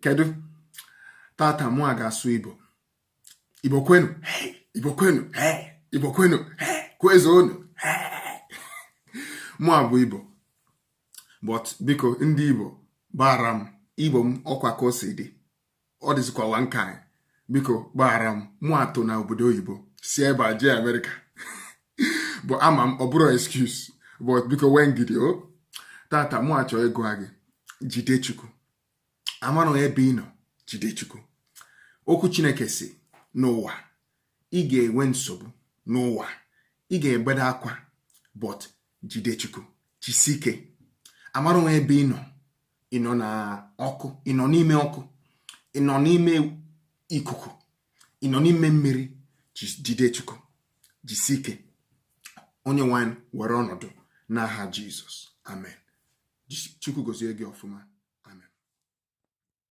Kedu? Tata mụ a ga-asụ Igbo. Igbo kwenu, hey! Igbo kwenu, hey! Igbo kwenu, hey! Kwezuonu, hey! Mụ a bụ Igbo. But biko, ndị Igbo, gbaghara m. Igbo m ọkwa ka o si dị. Ọ dịzikwa one kind. Biko gbaghara m. Mụ atọ na obodo oyibo si ebe a jee Amerịka bụ ama m ọ bụrụ excuse, but biko nwee ndidi o. Tata mụ achọ ịgwa gị, jide Chukwu. Amara ebe ị nọ, jide Chukwu. Okwu Chineke si n'ụwa ị ga-enwe nsogbu, n'ụwa ị ga-egbede akwa, but jide Chukwu, jisi ike. Amara ebe ị nọ, ị nọ na ọkụ, ị nọ n'ime ọkụ, ị nọ n'ime ikuku, ị nọ n'ime mmiri, jide Chukwu, jisi ike. Onye nwanyị were ọnọdụ n'aha Jizọs, amen. Chukwu gozie gị ọfụma.